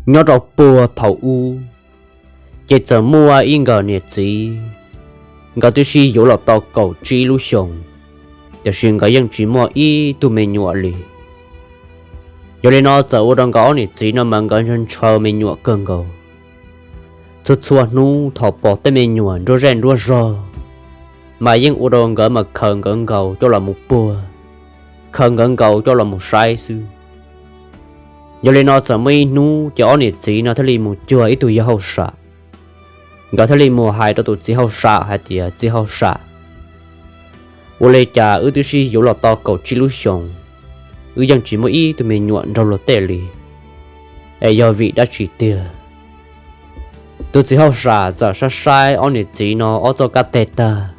Nyob rau puag thaum ub, ces txawm muaj ib nkawm niam txiv, nkawd twb sib yuav los tau kaum tsib lub xyoos, tiam sis nkawd yeej tsis muaj ib tug me nyuam li. Yog li no txawm ua rau nkawd ob niam txiv no mas nkawd ntshaw ntshaw me nyuam kawg nkaus. Txhua txhua hnub thaum pom tej me nyuam nruab zej nruab zog, mas yeej ua rau nkawd mas khaws nkawd nkaus coj los mus puag, khaws nkawd nkaus coj los mus saib xwb. Yog li no txawm muaj ib hnub ces ob niam txiv no thiaj li mus cuag ib tug yawg hauj sam. Nkawd thiaj li mus hais rau tus txiv hauj sam hais tias, Txiv hauj sam, ua li cas wb twb sib yuav los tau kaum tsib lub xyoos, wb yeej tsis muaj ib tug me nyuam nrog luag tej li, es yog vim dab tsi tiag? Tus txiv hauj sam txawm saib saib ob niam txiv no ob txoj kab teg tag,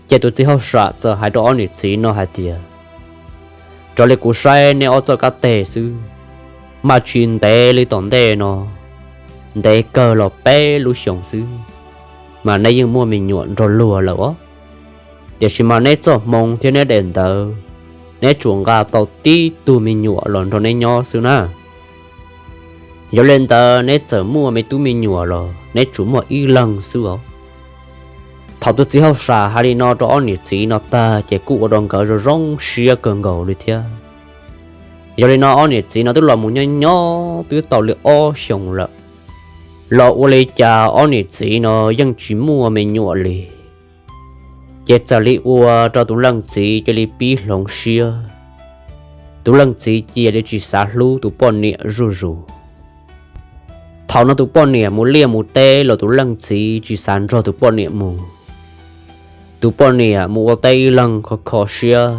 ces tus txiv hauj sam txawm hais rau ob niam txiv no hais tias, Raws li kuv saib neb ob txoj kab teg xwb, mas tsis ntev li tom ntej no, ntev kawg los peb lub xyoos xwb, mas neb yeej muaj me nyuam nrog luag lawm os. Tiam sis mas neb txoj hmoo thiab neb daim ntawv, neb tsuas nqa tau tib tug me nyuam los nrog neb nyob xwb na. Yog li ntawd neb txawm muaj me tub me nyuam los neb tsuas muaj ib leeg xwb os. Thaum tus txiv hauj sam hais li no rau ob niam txiv no tag ces kuj ua rau nkawd zoo zoo siab kawg nkaus li thiab. Yog li no ob niam txiv no twb los mus nyob nyob twb tau li ob xyoos lawm, los ua li cas ob niam txiv no yeej tsis muaj me nyuam li. Ces txawm li ua rau tus leej txiv cia li pib hloov siab. Tus leej txiv cia li tsis xav hlub tus poj niam zuj zus. Thaum no tus poj niam mus liaj mus teb los tus leej txiv tsis xav nrog tus poj niam mus. Tus poj niam mus ua teb ib leeg kho kho siab,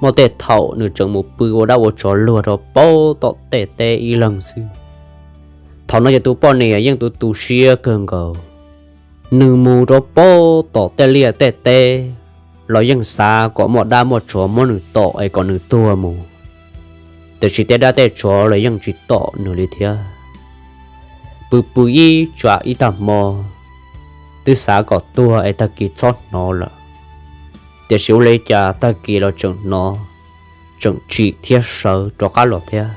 muaj tej thaum nws tseem mus pw ua dab ua tsov luag rau pem tom tej teb ib leeg xwb. Thaum no ces tus poj niam yeej tu tu siab kawg nkaus. Nws mus rau pem tom tej liaj tej teb los yeej xav kom muaj dab muaj tsov muab nws tom es kom nws tuag mus, tiam sis tej dab tej tsov los yeej tsis tom nws li thiab. Pw pw ib tsam ib tag hmo, twb xav kom tuag es tag kis txhob hnov lawm, tiam sis ua li cas tag kis los tseem hnov, tseem tsim thiab sawv rov qab los thiab.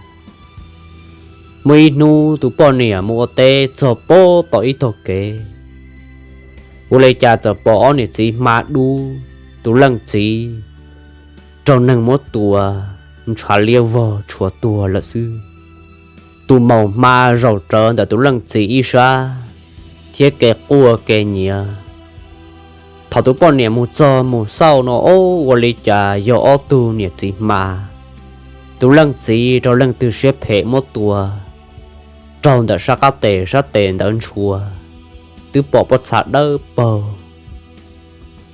Muaj ib hnub tus poj niam mus ua teb txog pem tom ib tog kev, ua li cas txawm pom ob niam txiv hma dub, tus leej txiv raug neeg muab tua, ntshav liab vog tshuav tuag lawm xwb. Tus maum hma zaum rawv ntawm tus leej txiv ib sab thiab kev quaj kev nyiav. Thaum tus poj niam mus txog mus xauj no, ua li cas yog ob tug niam txiv hma. Tus leej txiv raug leej twg siab phem muab tua, raug ntawm sab qab tes, sab tes ntawd ntshua, twb pom pob txha dawb paug.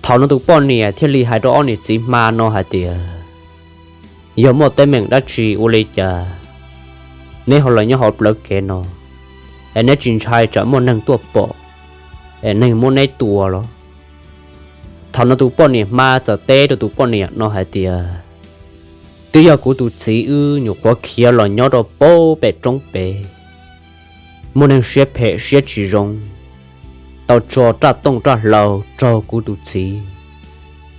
Thaum no tus poj niam thiaj li hais rau ob niam txiv hma no hais tias, Yog muaj teeb meem dab tsi ua li cas neb ho los nyob hauv plawv kev no, es neb tsis ntshai tsam muaj neeg tuaj pom es neeg muab neb tua los? Thaum no tus poj niam hma txawm teb rau tus poj niam no hais tias, Twb yog kuv tus txiv wb nyuam qhuav khiav los nyob rau pem roob pem, muaj neeg siab phem siab tsis zoo tau tso raj tooj raj hlau raug kuv tus txiv.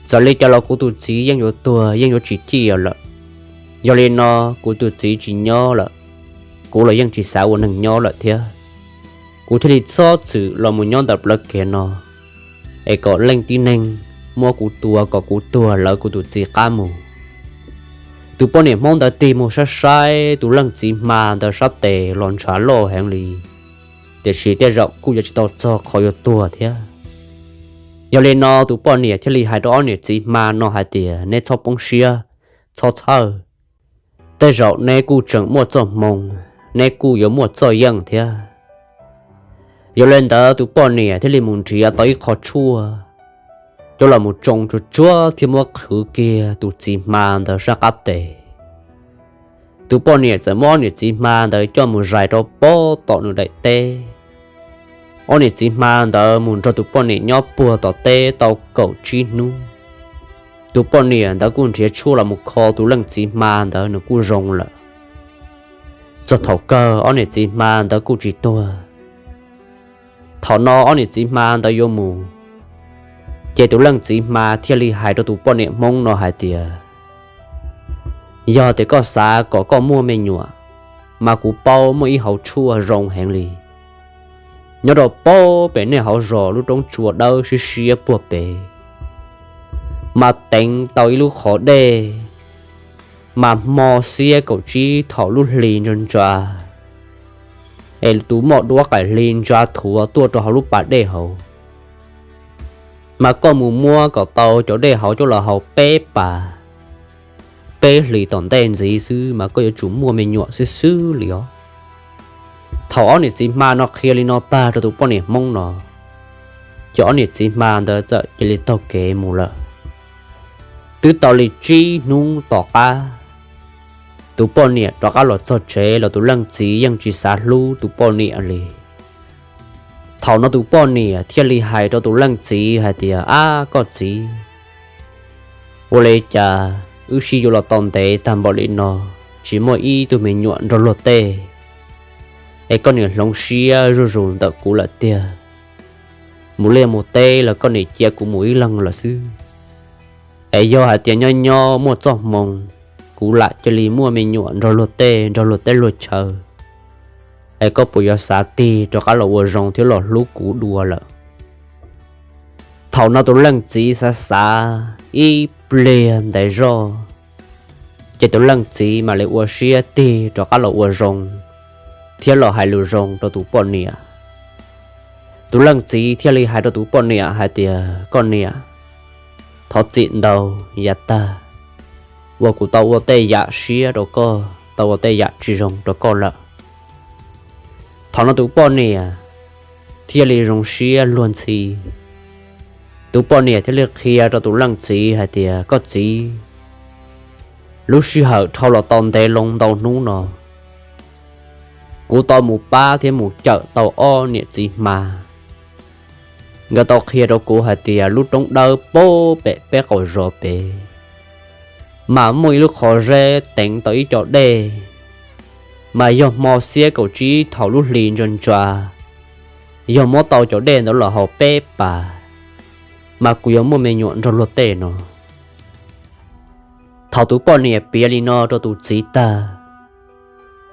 Txawm li cas los kuv tus txiv yeej yuav tuag yeej yuav tsis ciaj lawm. Yog li no kuv tus txiv tsis nyob lawm, kuv los yeej tsis xav ua neeg nyob lawm thiab. Kuv thiaj li txhob txwm los mus nyob ntawm plawv kev no, es kom leej tib neeg muab kuv tua kom kuv tuag lawv kuv tus txiv qab mus. Tus poj niam Hmoob ntawd tig mus saib saib tus leej txiv hma ntawd sab tes los ntshav loj heev li, tiam sis tej zaum kuj yuav tsis tau txog qhov yuav tuag thiab. Yog li no tus poj niam thiaj li hais rau ob niam txiv hma no hais tias, Neb txhob poob siab, txhob txhawj. Tej zaum neb kuj tseem muaj txoj hmoo, neb kuj yuav muaj txoj yeej thiab. Yog li ntawd tus poj niam thiaj li mus nrhiav tau ib qho tshuaj coj los mus tsoo tsuag tsuag thiab muab qhwv kiag tus txiv hma ntawd sab qab tes. Tus poj niam txawm muab ob niam txiv hma ntawd coj mus zais rau pem tom nws daim teb. Ob niam txiv hma ntawd mus nrog tus poj niam nyob puag tom teb tau kaum tsib hnub. Tus poj niam ntawd kuj nrhiav tshuaj los mus kho tus leej txiv hma ntawd nws kuj zoo lawm. Txog thaum kawg ob niam txiv hma ntawd kuj tsis tuag. Thaum no ob niam txiv hma ntawd yuav mus, ces tus leej txiv hma thiaj li hais rau tus poj niam Hmoob no hais tias, Yog tias koj xav kom koj muaj me nyuam, mas kuv paub muaj ib hauv tshuaj zoo heev li, nyob rau pem nej hauv zos lub roob tsua dawb siab siab puag pem, mas teev tau ib lub qhov dej, mas hmo xiab kaum tsib thaum lub hli ntsa ntsa, es tus moj duab qaim hli ntsa thuav tuaj rau hauv lub pas dej hauv, mas koj mus muab kom tau cov dej hauv coj los haus peb pas, peb hlis tom ntej ntxiv xwb mas koj yuav tsum muaj me nyuam xwb xwb li os. Thaum ob niam txiv hma no qhia li no tag rau tus poj niam Hmoob no, ces ob niam txiv hma ntawd txawm cia li taug kev mus lawm. Twb tau li tsib hnub tom qab, tus poj niam rov qab los txog tsev los tus leej txiv yeej tsis xav hlub tus poj niam li. Thaum no tus poj niam thiaj li hais rau tus leej txiv hais tias, Ab koj txiv, ua li cas wb sib yuav los tau ntev tag npaum li no, tsis muaj ib tug me nyuam nrog luag tej, es koj niam hloov siab zuj zus ntawm kuv lawm tiag. Mus liaj mus teb los koj niam cia kuv mus ib leeg lawm xwb. Es yog hais tias nyob nyob muaj txoj hmoo, kuv lam cia li muaj me nyuam nrog luag tej nrog luag teb luag chaw, es koj puas yuav xav tig rov qab los ua zoo thiab los hlub kuv dua lawm? Thaum no tus leej txiv xav xav ib pliag ntev zog, ces tus leej txiv mam li ua siab tig rov qab los ua zoo thiab los hais lus zoo rau tus poj niam. Tus leej txiv thiaj li hais rau tus poj niam hais tias, Koj niam, thov txim ntau yav tag uas kuv tau ua tej yam siab rau koj, tau ua tej yam tsis zoo rau koj lawm. Thaum no tus poj niam thiaj li zoo siab luag ntxhi. Tus poj niam thiaj li qhia rau tus leej txiv hais tias, Koj txiv, lub sij hawm dhau los tau ntev loo ntau hnub no, kuv tau mus pab thiab mus cawm tau ob niam txiv hma. Nkawd tau qhia rau kuv hais tias lub roob dawb pem peb qaum zos pem mas muaj ib lub qhov zeb teev tau ib co dej, mas yog hmo xiab kaum tsib thaum lub hli ntsa ntsa, yog muab tau cov dej ntawd los haus peb pas, mas kuv yuav muaj me nyuam nrog luag tej no. Thaum tus poj niam piav li no rau tus txiv tag,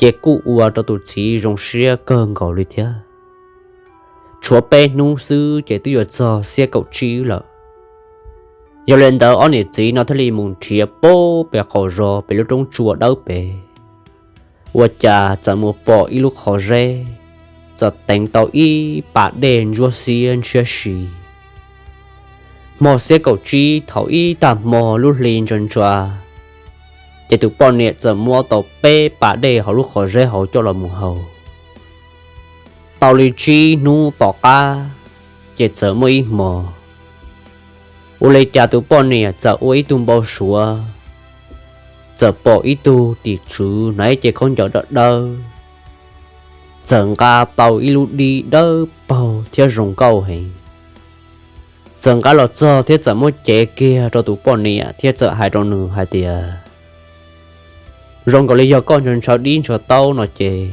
ces kuj ua rau tus txiv zoo siab kawg nkaus li thiab. Tshuav peb hnub xwb ces twb yuav txog xiab kaum tsib lawm. Yog li ntawd ob niam txiv no thiaj li mus nrhiav pem qaum zos pem lub roob tsua dawb pem, ua cas txawm mus pom ib lub qhov zeb txawm teev tau ib pas dej ntsuab xiab ntshiab si. Hmo xiab kaum tsib thaum ib tag hmo lub hli ntsa ntsa, ces tus poj niam txawm muab tau peb pas dej hauv lub qhov zeb hauv coj los mus haus. Tau li tsib hnub tom qab, ces txawm muaj ib hmo, ua li cas tus poj niam txawm ua ib tug npau suav, txawm pom ib tug tim tswv hnav ib ce khaub ncaws dawb dawb, txawm nqa tau ib lub dib dawb paug thiab zoo nkauj heev. Txawm nqa los txog thiab txawm muab cev kiag rau tus poj niam thiab txawm hais rau nws hais tias, Zoo nkaus li yog koj ntshaw ntshaw dib ntshaw taub no ces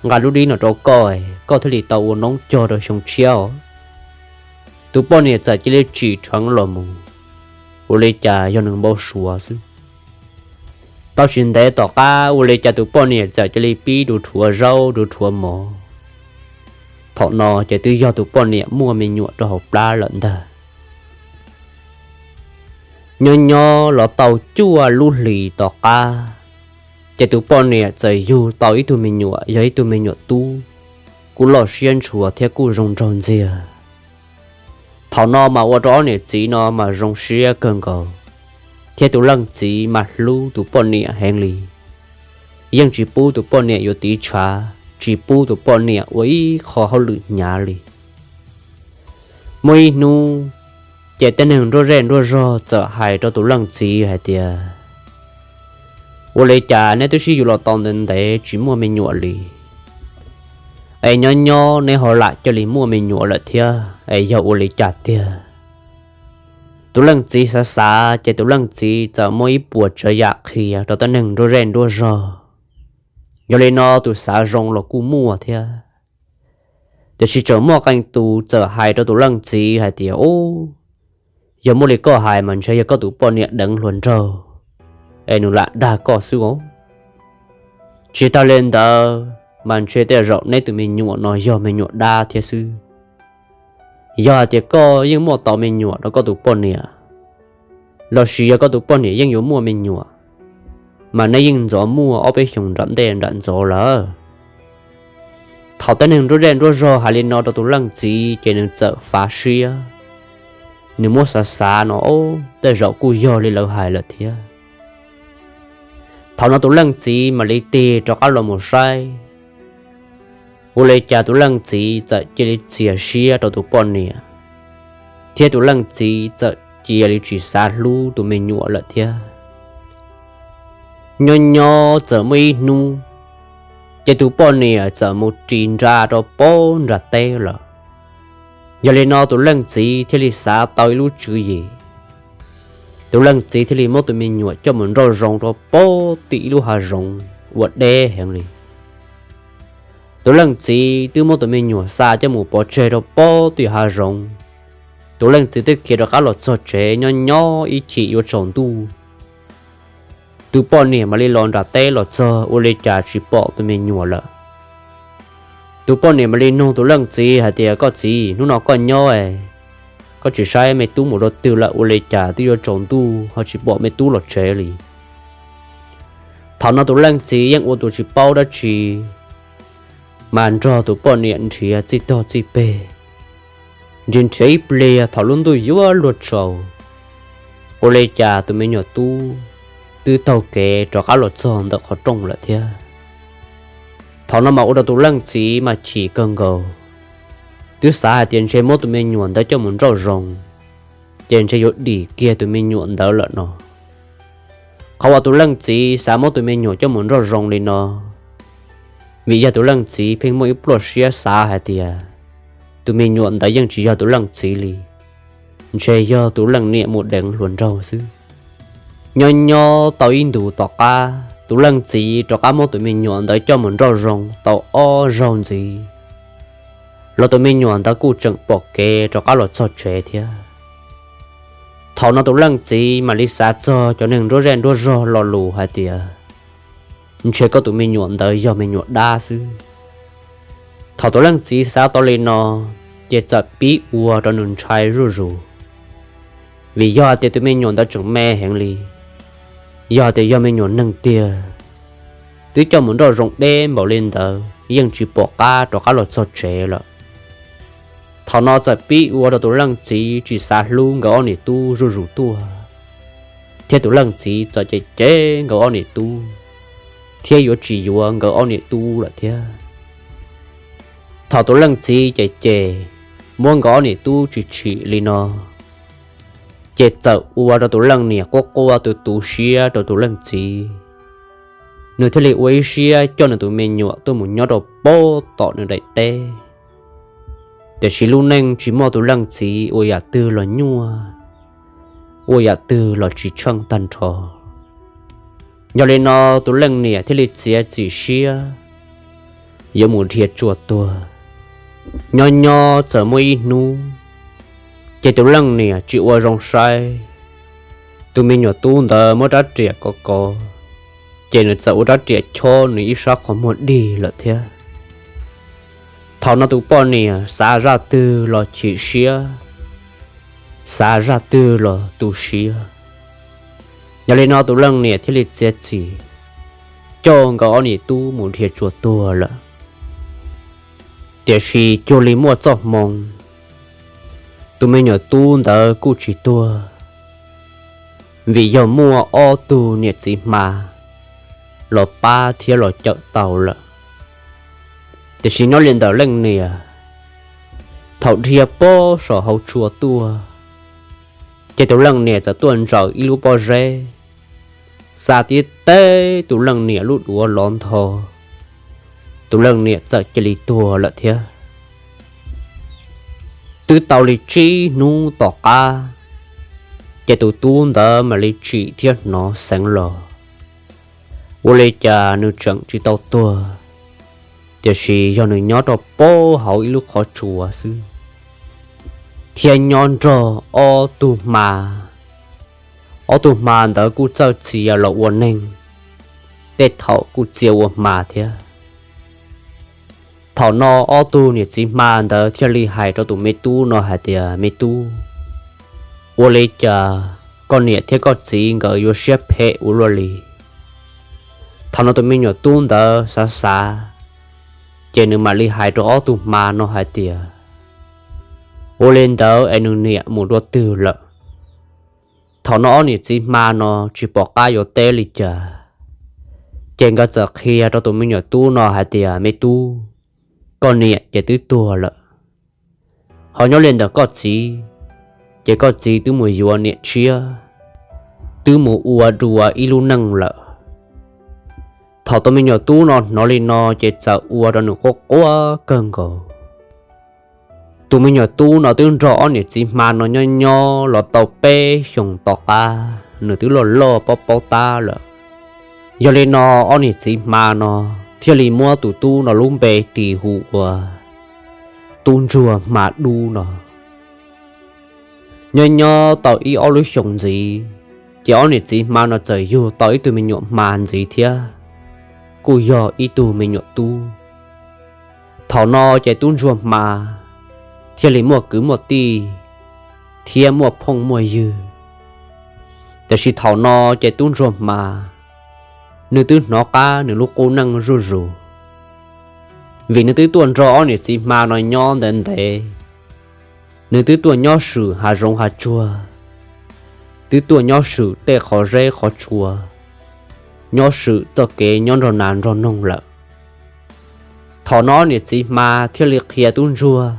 nqa lub dib no rau koj, koj thiaj li tau ua noob cog rau xyoo tshiab os. Tus poj niam txawm cia li tsim dheev los mus, ua li cas yog nws npau suav xwb. Tau tsis ntev tom qab ua li cas tus poj niam txawm cia li pib rhuav zaub rhuav mov. Thaum no ces twb yog tus poj niam muaj me nyuam rau hauv plab lawm ntag. Nyob nyob los tau cuaj lub hlis tom qab, ces tus poj niam txawm yug tau ib tug me nyuam, yog ib tug me nyuam tub, kuj loj siab ntshua thiab kuj zoo nraug ntxiag. Thaum no mas ua rau ob niam txiv no mas zoo siab kawg nkaus, thiab tus leej txiv mas hlub tus poj niam heev li, yeej tsis pub tus poj niam yuav tiv tshav, tsis pub tus poj niam ua ib qho hauj lwm hnyav li. Muaj ib hnub, ces tej neeg nruab zej nruab zog txawm hais rau tus leej txiv hais tias, Ua li cas neb twb sib yuav los tau ntev ntev tsis muaj me nyuam li, es nyob nyob neb ho lam cia li muaj me nyuam lawm thiab, es yog ua li cas tiag? Tus leej txiv xav xav ces tus leej txiv txawm muaj ib puas tsav yam qhia rau tej neeg nruab zej nruab zog. Yog li no tus xav zoo los kuj muaj thiab. Tiam sis tseem muaj qee tus txawm hais rau tus leej txiv hais tias, Ub, yog muaj li koj hais mas ntshe yog koj tus poj niam deev hluas nraug, es nws lam dag koj xwb os. Tsis tas li ntawd mas ntshe tej zaum neb tus me nyuam no yog me nyuam dab thiab xwb. Yog hais tias koj yeej muaj tau me nyuam rau koj tus poj niam, los sis yog koj tus poj niam yeej yuav muaj me nyuam, mas neb yeej ntxov muaj ob peb xyoos nram ntej nram ntxov lawm. Thaum tej neeg nruab zej nruab zog hais li no rau tus leej txiv ces nws txawm fav siab, nws muab xav xav no, tej zaum kuj yog li lawv hais lawm thiab. Thaum no tus leej txiv mam li tig rov qab los mus saib, ua li cas tus leej txiv txawm cia li txias siab rau tus poj niam, thiab tus leej txiv txawm cia li tsis xav hlub tus me nyuam lawm thiab. Nyob nyob txawm muaj ib hnub, ces tus poj niam txawm mus ris nra rau pem nram teb lawm. Yog li no tus leej txiv thiaj li xav tau ib lub tswv yim, tus leej txiv thiaj li muab tus me nyuam coj mus nrauj zoov rau pem tim ib lub hav zoov uas deb heev li. Tus leej txiv twb muab tus me nyuam xa coj mus pov tseg rau pem tim hav zoov. Tus leej txiv twb khiav rov qab los txog tsev, nyob nyob ib chim yuav tsaus ntuj, tus poj niam mam li los nram teb los txog, ua li cas tsis pom tus me nyuam lawm. Tus poj niam mam li nug tus leej txiv hais tias, koj txiv, hnub no koj nyob, koj tsis saib me tub mus rau twg lawm, ua li cas twb yuav tsaus ntuj ho tsis pom me tub los tsev li? Thaum no tus leej txiv yeej ua tus tsis paub dab tsi, mas nrog tus poj niam nrhiav txij tog txij peg, nrhiav nrhiav ib pliag thaum lub ntuj yuav luag tsaus, ua li cas tus me nyuam tub twb taug kev rov qab los txog ntawm qhov rooj lawm thiab. Thaum no mas ua rau tus leej txiv mas chim kawg nkaus, twb xav hais tias ntshe muab tus me nyuam ntawd coj mus nrauj zoov, ces ntshe yuav dim kiag tus me nyuam ntawd lawm no. Qhov uas tus leej txiv xav muab tus me nyuam coj mus nrauj zoov li no, vim yog tus leej txiv pheej muaj ib pluaj siab xav hais tias tus me nyuam ntawd yeej tsis yog tus leej txiv li, ntshe yog tus leej niam mus deev hluas nraug xwb. Nyob nyob tau ib ntus tom qab, tus leej txiv rov qab muab tus me nyuam ntawd coj mus nrauj zoov tau ob zaug ntxiv, los tus me nyuam ntawd kuj tseem pom kev rov qab los txog tsev thiab. Thaum no tus leej txiv mam li xav txog cov neeg nruab zej nruab zog lo lus hais tias, ntshe koj tus me nyuam ntawd yog me nyuam dab xwb. Thaum tus leej txiv xav tau li no, ces txawm pib ua rau nws ntshai zuj zus, vim yog hais tias tus me nyuam ntawd tseem me heev li. Yog hais tias yog me nyuam neeg tiag, twb coj mus nrauj zoov deb npaum li ntawd yeej tsis pom qab rov qab los txog tsev lawm. Thaum no txawm pib ua rau tus leej txiv tsis xav hlub nkawd ob niam tub zuj zus tuaj, thiab tus leej txiv txawm cem cem nkawd ob niam tub, thiab yuav tsis yuav nkawd ob niam tub lawm thiab. Thaum tus leej txiv cem cem, muab nkawd ob niam tub tsis tshim li no, ces txawm ua rau tus leej niam quaj quaj tu tu siab rau tus leej txiv. Nws thiaj li ua ib siab coj nws tus me nyuam tuaj mus nyob rau pem tom nws daim teb. Tiam sis lub neej tsis muaj tus leej txiv ua yam twg los nyuaj, ua yam twg los tsis tsheej tag nrho. Yog li no tus leej niam thiaj li txiav txim siab yuav mus dhia tsua tuag. Nyob nyob txawm muaj ib hnub, ces tus leej niam tsis ua zoo saib, tus me nyuam tub ntawd muab rab riam kov kov, ces nws txawm ua rab riam chob nws ib sab qhov muag dig lawm thiab. Thaum no tus poj niam xav zaj twg los chim siab, xav zaj twg los tu siab. Yog li no tus leej niam thiaj li txiav txim coj nkawd ob niam tub mus dhia tsua tuag lawm. Tiam sis cuag li muaj txoj hmoo, tus me nyuam tub ntawd kuj tsis tuag, vim yog muaj ob tug niam txiv hma los pab thiab los cawm tau lawm. Tiam sis nyob li ntawm leej niam, thaum dhia pob saum hauv tsua tuaj, ces tus leej niam txawm tuaj ntsaws ib lub pob zeb, xa tib teb tus leej niam lub duav lov ntho, tus leej niam txawm cia li tuag lawm thiab. Twb tau li tsib hnub tom qab, ces tus tub ntawd mam li tsim thiab hnov xeev los. Ua li cas nws tseem tsis tau tuag, tiam sis yog nws nyob rau pob hauv ib lub qhov tsua xwb, thiab nyob nrog ob tug hma. Ob tug hma ntawd kuj txawj txia los ua neeg, tej thaum kuj txia ua hma thiab. Thaum no ob tug niam txiv hma ntawd thiaj li hais rau tus me tub no hais tias, Me tub, ua li cas koj niam thiab koj txiv nkawd yuav siab phem ua luaj li? Thaum no tus me nyuam tub ntawd xav xav, ces nws mam li hais rau ob tug hma no hais tias, Ua li ntawd es nws niam mus dua twg lawm? Thaum no ob niam txiv hma no tsis pom qab yuav teb li cas, ces nkawd txawm qhia rau tus me nyuam tub no hais tias, Me tub, koj niam ces twb tuag lawm. Ho nyob li ntawm koj txiv, ces koj txiv twb mus yuav niam tshiab, twb mus ua dua ib lub neej lawm. Thaum tus me nyuam tub no hnov li no ces txawm ua rau nws quaj quaj kawg nkaus. Tus me nyuam tub no twb nrog ob niam txiv hma no nyob nyob los tau peb xyoos tom qab, nws twb loj loj paub paub tab lawm. Yog li no ob niam txiv hma no thiaj li muab tus tub no lub npe tis hu ua Tub Ntsuag Hma Dub no. Nyob nyob tau ib ob lub xyoos ntxiv, ces ob niam txiv hma no txawm yug tau ib tug me nyuam hma ntxiv thiab, kuj yog ib tug me nyuam tub. Thaum no ces Tub Ntsuag Hma thiaj li muaj kwv muaj tij thiab muaj phooj muaj ywg. Tiam sis thaum no ces Tub Ntsuag Hma nws twb hnov qab nws lub qub neej zuj zus, vim nws twb tuaj nrog ob niam txiv hma no nyob ntev ntev. Nws twb tuaj nyob swm hav zoov hav tsuag, twb tuaj nyob swm tej qhov zeb qhov tsua, nyob swm txoj kev nyob nrog nas nrog noog lawm. Thaum no ob niam txiv hma thiaj li qhia Tub Ntsuag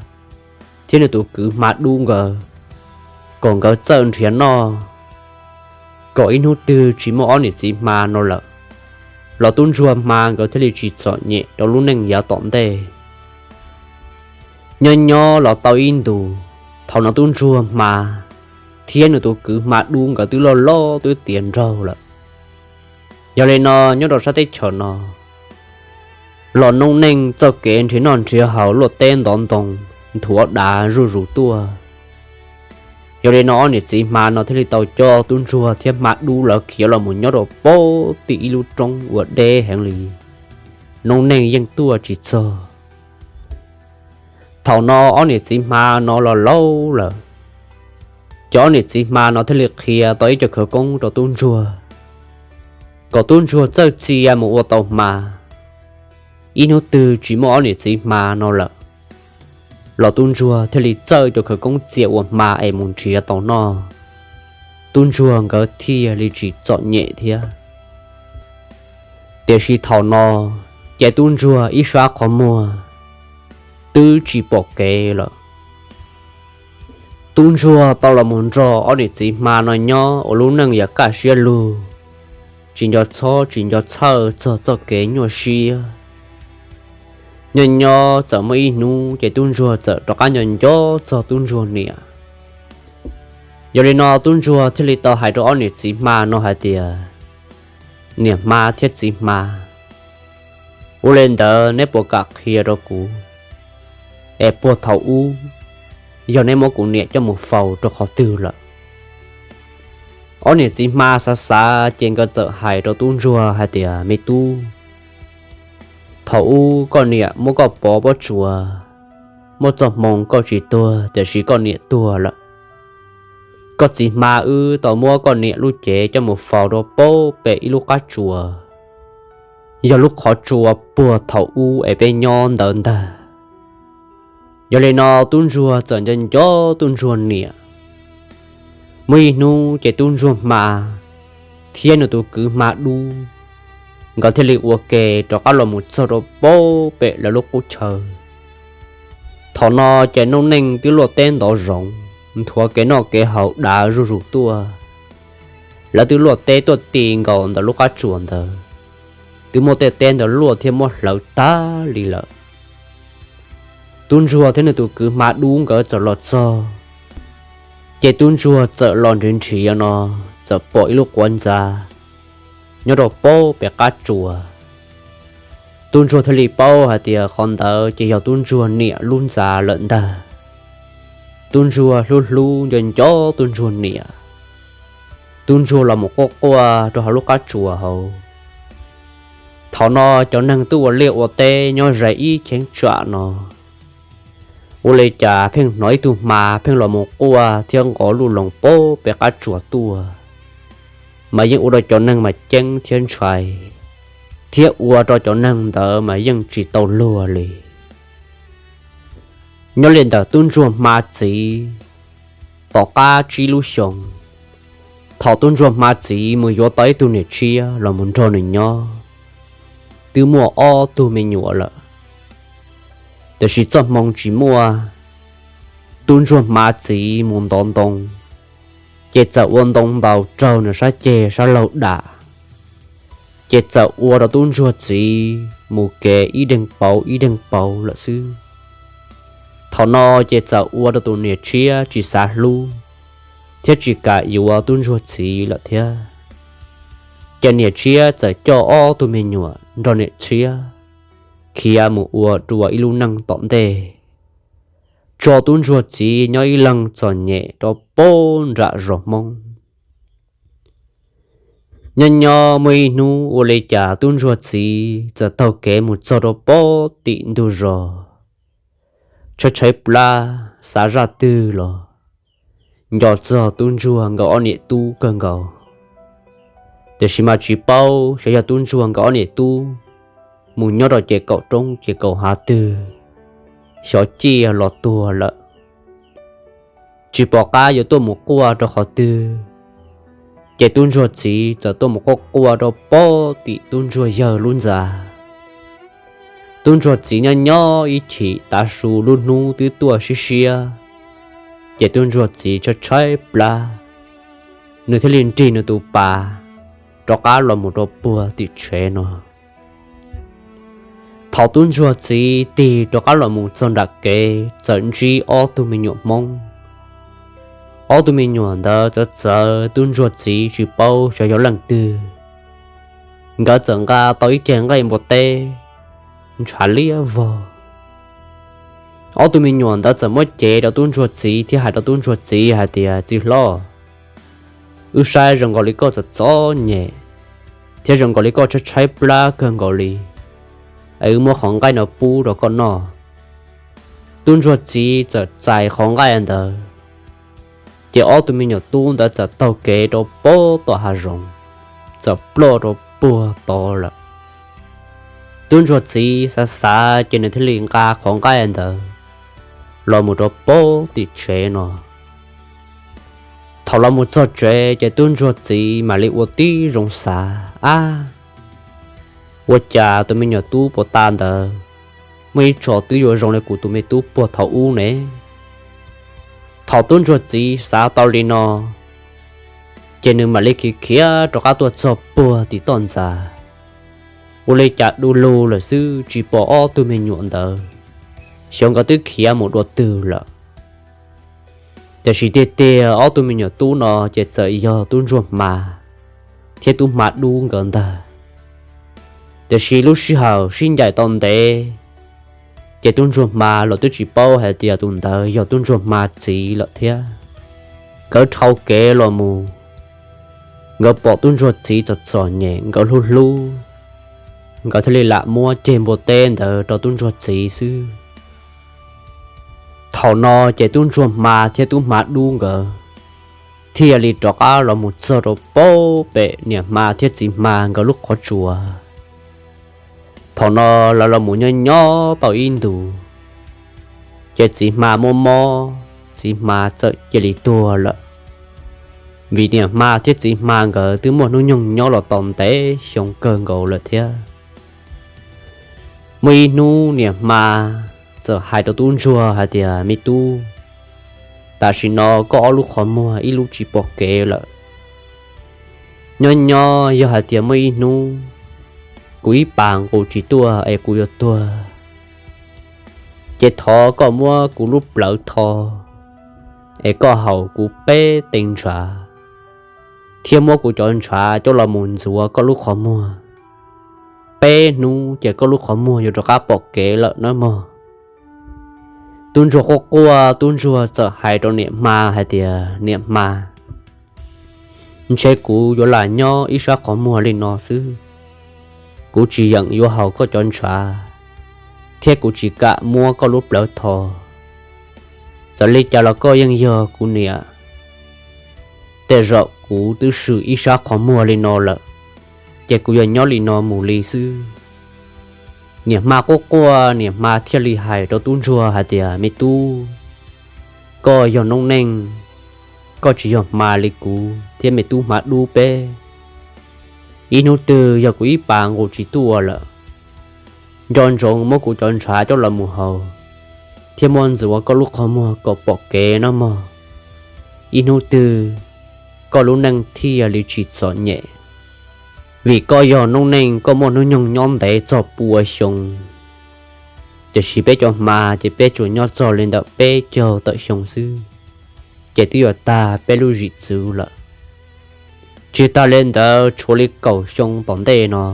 thiab nws tus kwv Hma Dub nkawd kom nkawd txawj nrhiav noj, kom ib hnub twg tsis muaj ob niam txiv hma no lawm, los Tub Ntsuag Hma nkawd thiaj li tsis txom nyem rau lub neej yav tom ntej. Nyob nyob los tau ib ntus, thaum no Tub Ntsuag Hma thiab nws tus kwv Hma Dub nkawd twb loj loj twb tiav nraug lawm. Yog li no nyob rau sab teb chaws no los noob neej txoj kev nrhiav noj nrhiav haus luaj teb ntov ntoo nthuav dav zuj zus tuaj. Yog li no ob niam txiv hma no thiaj li tau coj Tub Ntsuag thiab Hma Dub lawv khiav los mus nyob rau pem tim ib lub roob uas deb heev li, noob neej yeej tuaj tsis txog. Thaum no ob niam txiv hma no los laus lawm, ces ob niam txiv hma no thiaj li qhia tau ib co khawv koob rau Tub Ntsuag, kom Tub Ntsuag txawj txia mus ua tau hma. Ib hnub twg tsis muaj ob niam txiv hma no lawm, los Tub Ntsuag thiaj li txawj cov khawv koob txia ua hma es mus nrhiav tau noj, Tub Ntsuag nkawd thiaj li tsis txom nyem thiab. Tiam sis thaum no ces Tub Ntsuag ib sab qhov muag twb tsis pom kev lawm. Tub Ntsuag tau los mus nrog ob niam txiv hma no nyob ua lub neej yam kaj siab lug, tsis nco txhob tsis nco txhawj txog txoj kev nyuaj siab. Nyob nyob txawm muaj ib hnub ces Tub Ntsuag txawm rov qab nco nco txog Tub Ntsuag niam. Yog li no Tub Ntsuag thiaj li tau hais rau ob niam txiv hma no hais tias, niam hma thiab txiv hma, ua li ntawd neb puas kam qhia rau kuv es puag thaum ub yog neb muab kuv niam coj mus faus rau qhov twg lawm? Ob niam txiv hma xav xav ces nkawd txawm hais rau Tub Ntsuag hais tias, me tub, thaum ub koj niam muab koj pov pob tsuas, muaj txoj hmoo koj tsis tuag tiam sis koj niam tuag lawm. Koj txiv hma wb tau muab koj niam lub cev coj mus faus rau pem ib lub qab tsuas, yog lub qhov tsua puag thaum ub es peb nyob ntawd ntag. Yog li no Tub Ntsuag txawm nco nco Tub Ntsuag niam. Muaj ib hnub ces Tub Ntsuag hma thiab nws tus kwv hma dub, nkawd thiaj li ua ke rov qab los mus txog rau pem lawv lub qub chaw. Thaum no ces noob neej twb luaj teb ntov zoov, nthuav kev noj kev haus dav zuj zus tuaj. Lawv twb luaj teb tuaj ti nkaus ntawm lub qab tsuas ntawd, twb muab tej teb ntawd luaj thiab muab hlawv tag li lawm. Tub Ntsuag thiab nws tus kwv hma dub nkawd txawm los txog, ces Tub Ntsuag txawm los nrhiav nrhiav no txawm pom ib lub quav ntxa nyob rau pem qab tsuas. Tub Ntsuag thiaj li paub hais tias qhov ntawd ces yog Tub Ntsuag niam lub ntxa lawm ntag. Tub Ntsuag hlub hlub nco nco Tub Ntsuag niam. Tub Ntsuag los mus quaj quaj rau hauv lub qab tsuas hauv. Thaum no cov neeg twb ua liaj ua teb nyob ze ib cheeb tsam no, ua li cas pheej hnov ib tug hma pheej los mus quaj thiab nqov luj loos pem qab tsuas tuaj, mas yeej ua rau cov neeg mas ceeb thiab ntshai, thiab ua rau cov neeg ntawd mas yeej tsis tau luag li. Nyob li ntawm tub ntsuag hma txiv, tom qab tsib lub xyoos, thaum tub ntsuag hma txiv mus yuav tau ib tug niam tshiab los mus nrog nws nyob, twb muaj ob tug me nyuam lawm. Tiam sis txoj hmoo tsis muaj, tub ntsuag hma txiv mus ntov ntoo, ces txawm ua ntoo ntaus raug nws sab ceg sab laug dam, ces txawm ua rau tub ntsuag txiv mus kev ib deeg pauv ib deeg pauv lawm xwb. Thaum no ces txawm ua rau tus niam tshiab tsis xav hlub thiab tsis kam yuav tub ntsuag txiv lawm thiab. Ces niam tshiab txawm coj ob tug me nyuam nrog niam tshiab khiav mus ua dua ib lub neej tom ntej, tso tub ntsuag txiv nyob ib leeg txom nyem rau pem nram zos Hmoob. Nyob nyob muaj ib hnub ua li cas tub ntsuag txiv txawm taug kev mus txog rau pem tim ntug zos, tshaib tshaib plab xav zaj twg los nco txog tub ntsuag nkawd ob niam tub kawg nkaus. Tiam sis mas tsis paub xyov yog tub ntsuag nkawd ob niam tub mus nyob rau ces kaum roob ces kaum hav twg, xyov ciaj los tuag lawm, tsis pom qab yuav tuaj mus quaj rau qhov twg. Ces tub ntsuag txiv txawm tuaj mus quaj quaj rau pem tim tub ntsuag yawg lub ntxa. Tub ntsuag txiv nyob nyob ib chim tav su lub hnub twb tuaj siab siab, ces tub ntsuag txiv tshaib tshaib plab, nws thiaj li nrig nws tus pas rov qab los mus rau puag tim tsev no. Thaum tub ntsuag txiv tig rov qab los mus txog nram kev txawm ntsib ob tug me nyuam Hmoob. Ob tug me nyuam ntawd txawv txawv tub ntsuag txiv tsis paub xyov yog leej twg. Nkawd txawm nqa tau ib ceg nqaij npua teb ntshav liab vog. Ob tug me nyuam ntawd txawm muab cev rau tub ntsuag txiv thiab hais rau tub ntsuag txiv hais tias, Txiv hlob, wb saib zoo nkaus li koj txom txom nyem thiab zoo nkaus li koj tshaib tshaib plab kawg nkaus li, es wb muab qhov nqaij no pub rau koj noj. Tub ntsuag txiv txawm txais qhov nqaij ntawd, ces ob tug me nyuam tub ntawd txawm taug kev rau pem tom hav zoov, txawm ploj rau puag tod lawm. Tub ntsuag txiv xav xav ces nws thiaj li nqa qhov nqaij ntawd los mus rau pem tim tsev no. Thaum los mus txog tsev ces tub ntsuag txiv mam li ua tib zoo xav, Ab, ua cas tus me nyuam tub puag ta ntawd muaj ib tso twb yuav zoo li kuv tus me tub puag thaum ub ne? Thaum tub ntsuag txiv xav tau li no, ces nws mam li khiav khiav rov qab tuaj txog puag tim toj ntxas. Ua li cas du lug lawm xwb tsis pom ob tug me nyuam ntawd, xyov nkawd twb khiav mus dua twg lawm. Tiam sis tiag tiag ob tug me nyuam tub no ces txawm yog tub ntsuag hma thiab tub hma dub nkawd ntag. Tiam sis lub sij hawm sib ncaim tau ntev, ces tub ntsuag hma los twb tsis paub hais tias tus ntawd yog tub ntsuag hma txiv lawm thiab. Nkawd dhau kev los mus, nkawd pom tub ntsuag txiv txom txom nyem nkawd hlub hlub, nkawd thiaj li lam muab ceg npua teb ntawd rau tub ntsuag txiv xwb. Thaum no ces tub ntsuag hma thiab tub hma dub nkawd thiaj li rov qab los mus txog rau pem niam hma thiab txiv hma nkawd lub qhov tsua. Thaum no lawv los mus nyob nyob tau ib ntus, ces txiv hma mob mob, txiv hma txawm cia li tuag lawm. Vim niam hma thiab txiv hma nkawd twb muaj hnub nyoog nyob los tau ntev xyoo kawg nkaus lawm thiab. Muaj ib hnub niam hma txawm hais rau tub ntsuag hais tias, Me tub, tam sim no koj ob lub qhov muag ib lub tsis pom kev lawm. Nyob nyob yog hais tias muaj ib hnub kuv ib pas nqus tsis tuaj es kuv yuav tuag, ces thov koj muab kuv lub plawv tho es koj haus kuv peb tee ntshav, thiab muab kuv cov ntshav coj los mus ntxuav koj lub qhov muag. Peb hnub ces koj lub qhov muag yuav rov qab pom kev lawm nawb mog. Tub ntsuag quaj quaj, tub ntsuag txawm hais rau niam hma hais tias, Niam hma, ntshe kuv yuav lam nyob ib sab qhov muag li no xwb. Kuv tsis yeem yuav haus koj cov ntshav, thiab kuv tsis kam muab koj lub plawv tho. Txawm li cas los koj yeej yog kuv niam. Tej zaum kuv twb swm ib sab qhov muag li no lawm, ces kuv yuav nyob li no mus li xwb. Niam hma quaj quaj, niam hma thiaj li hais rau tub ntsuag hais tias, me tub, koj yog noob neej, koj tsis yog hma li kuv thiab me tub hma dub peb. Ib hnub twg yog kuv ib pas nqus tsis tuaj lawm, nco ntsoov muab kuv cov ntshav coj los mus haus, thiab muab ntxuav koj lub qhov muag kom pom kev nawb mog. Ib hnub twg koj lub neej thiaj li tsis txom nyem, vim koj yog noob neej, koj muaj hnub nyoog nyob ntev txog pua xyoo, tiam sis peb cov hma ces peb tsuas nyob txog li ntawm peb caug tawm xyoo xwb, ces twb yuav tag peb lub zwm txwv lawm. Tsis tas li ntawd, tshuav li kaum xyoo tom ntej no,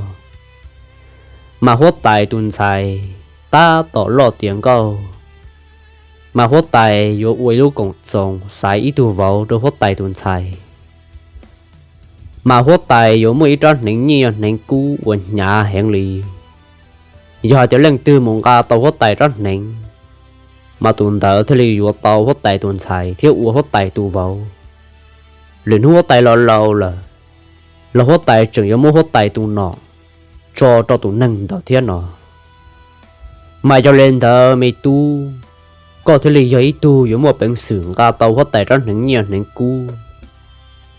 mas huab tais tus ntxhais tab tom loj tiav nkauj, mas huab tais yuav ua ib lub koom txoos xaiv ib tug vauv rau huab tais tus ntxhais. Mas huab tais yuav muaj ib rab hneev nyiaj hneev kub uas hnyav heev li. Yog hais tias leej twg mus nqa tau huab tais rab hneev, mas tus ntawd thiaj li yuav tau huab tais tus ntxhais thiab ua huab tais tus vauv. Lwm hnub huab tais los laus lawm, los huab tais tseem yuav muab huab tais tus nom tso rau tus neeg ntawd thiab no. Mas yog li ntawd me tub, koj thiaj li yog ib tug yuav muaj peev xwm nqa tau huab tais rab hneev nyiaj hneev kub,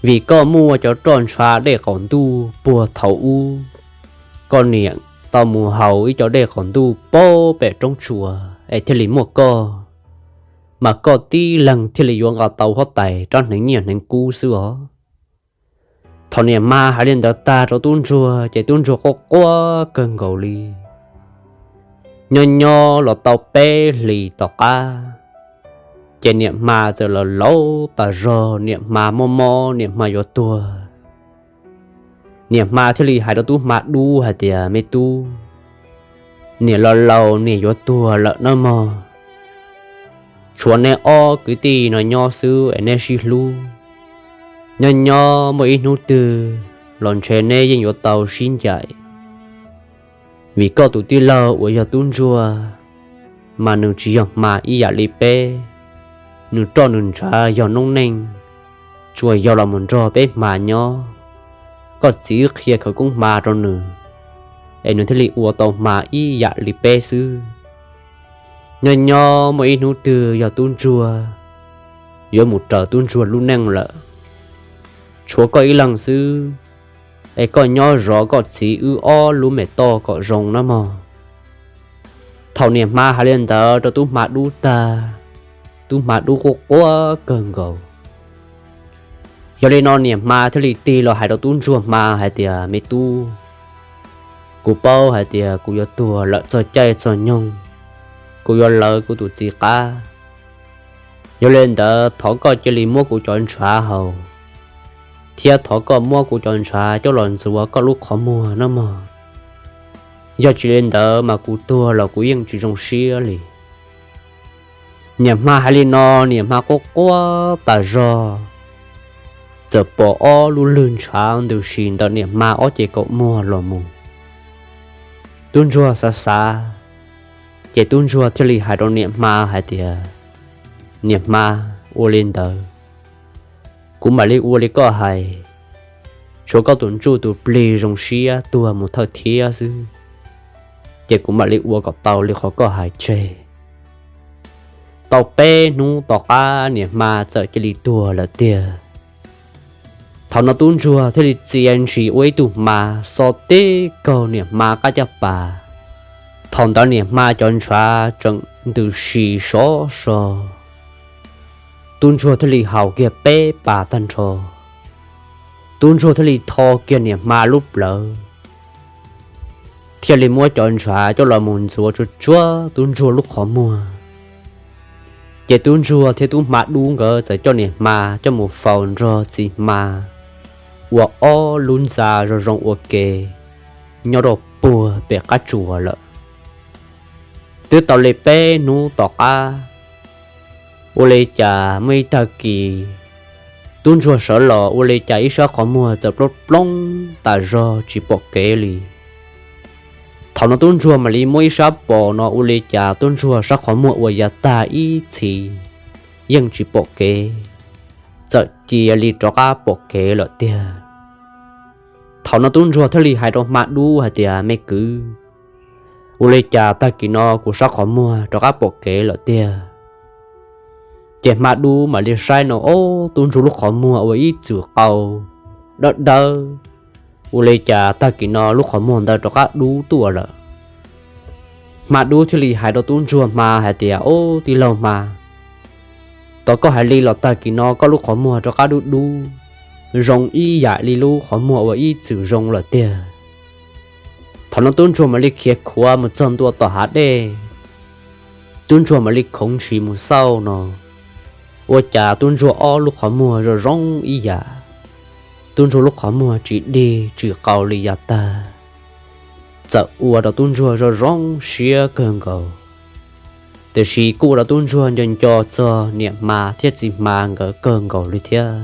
vim koj muaj cov roj ntsha dej qaum ntuj puag thaum ub, koj niam tau mus haus ib co dej qaum ntuj pem roob tsuas es thiaj li muaj koj, mas koj tib leeg thiaj li yuav nqa tau huab tais rab hneev nyiaj hneev kub xwb os. Thaum niam hma hais li ntawd tag rau tub ntsuag ces tub ntsuag quaj quaj kawg nkaus li. Nyob nyob los tau peb hlis tom qab, ces niam hma txawm los laus tas zog, niam hma mob mob, niam hma yuav tuag. Niam hma thiaj li hais rau tub hma dub hais tias, me tub, niam los laus niam yuav tuag lawm nawb mog. Tshuav neb ob kwv tij no nyob xwb es neb sib hlub. Nyob nyob muaj ib hnub twg los ntshe neb yeej yuav tau sib ncaim, vim koj tus tij laug uas yog tub ntsuag, mas nws tsis yog hma ib yam li peb. Nws roj nws ntshav yog noob neej, tsuas yog los mus nrog peb hma nyob. Koj txiv wb qhia khawv koob hma rau nws, es nws thiaj li ua tau hma ib yam li peb xwb. Nyob nyob muaj ib hnub twg yog tub ntsuag yuav mus raws tub ntsuag lub neej lawm, tshuav koj ib leeg xwb, es koj nyob zov koj txiv wb ob lub me toj kom zoo nawb mog. Thaum niam hma hais li ntawd rau tub hma dub tag, tub hma dub quaj quaj kawg nkaus. Yog li no niam hma thiaj li tig los hais rau tub ntsuag hma hais tias, me tub, kuv paub hais tias kuv yuav tuag lawm txog caij txog nyoog, kuv yuav lawv kuv tus txiv qab. Yog li ntawd thov koj cia li muab kuv cov ntshav haus, thiab thov koj muab kuv cov ntshav coj los ntxuav koj lub qhov muag nawb mog. Yog tsis li ntawd mas kuv tuag los kuv yeej tsis zoo siab li. Niam hma hais li no, niam hma quaj quaj tas zog, txawm pom ob lub lwg ntshav ntws si ntawm niam hma ob ce kaum muag los mus. Tub ntsuag xav xav, ces tub ntsuag thiaj li hais rau niam hma hais tias, niam hma, ua li ntawd, kuv mam li ua li koj hais, tshuav koj tus ntsuj tus plig zoo siab tuag mus thawj thiab xwb, ces kuv mam li ua kom tau li qhov koj hais tseg. Tau peb hnub tom qab niam hma txawm cia li tuag lawm tiag. Thaum no tub ntsuag thiaj li txia ntshis ua ib tug hma xo tib kaug niam hma qab caj pas. Thaum ntawd niam hma cov ntshav tseem ntws si sov so. Tub ntsuag thiaj li haus kiag peb pas tag nrho. Tub ntsuag thiaj li tho kiag niam hma lub plawv, thiaj li muab cov ntshav coj los mus ntxuav tsuag tsuag tub ntsuag lub qhov muag. Ces tub ntsuag thiab tub hma dub nkawd txawm coj niam hma coj mus faus nrog txiv hma ua ob lub ntxa zoo zoo ua ke nyob rau puag pem qab tsuas lawm. Twb tau li peb hnub tom qab, ua li cas muaj ib tag kis, tub ntsuag sawv los ua li cas ib sab qhov muag txawm plooj plooj tas zog tsis pom kev li. Thaum no tub ntsuag mam li muab ib sab pom no ua li cas tub ntsuag sab qhov muag ua yav tag ib txhis yeej tsis pom kev, txawm cia li rov qab pom kev lawm tiag. Thaum no tub ntsuag thiaj li hais rau hma dub hais tias, me kwv, ua li cas tag kis no kuv sab qhov muag rov qab pom kev lawm tiag? Ces hma dub mam li saib no, ob, tub ntsuag lub qhov muag ua ib txwm qau dawb dawb, ua li cas tag kis no lub qhov muag ntawd rov qab dub tuaj lawm. Hma dub thiaj li hais rau tub ntsuag hma hais tias, ob, tij laug hma, tos koj hais li los tag kis no koj lub qhov muag rov qab dub dub, zoo ib yam li lub qhov muag ua ib txwm zoo lawm tiag. Thaum no tub ntsuag mam li khiav khuav mus txog ntua tom hav dej, tub ntsuag mam li khoov ntshis mus xauj no, ua cas tub ntsuag ob lub qhov muag zoo zoo ib yam. Tub ntsuag lub qhov muag tsis dig tsis qau li yav tag, txawm ua rau tub ntsuag zoo zoo siab kawg nkaus, tiam sis kuj ua rau tub ntsuag nco nco txog niam hma thiab txiv hma nkawd kawg nkaus li thiab.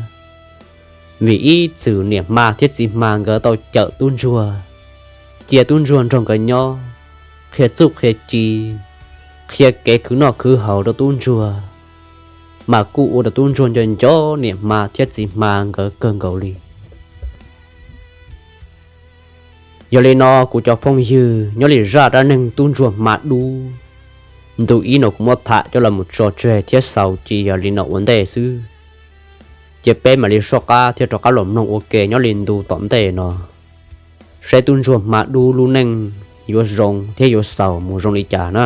Vim ib txwm niam hma thiab txiv hma nkawd tau cawm tub ntsuag, cia tub ntsuag nrog nkawd nyob, qhia txuj qhia ci, qhia kev khwv noj khwv haus rau tub ntsuag, mas kuj ua rau tub ntsuag nco nco niam hma thiab txiv hma nkawd kawg nkaus li. Yog li no kuv cov phooj ywg, nyob li zaj dab neeg tub ntsuag hma dub ntu ib no kuv muab tham coj los mus tso tseg thiab xaus cia li no ua ntej xwb. Ces peb mam li soj qab thiab rov qab los mloog ua ke nyob li ntu tom ntej no, saib tub ntsuag hma dub lub neej yuav zoo thiab yuav xaus mus zoo li cas na.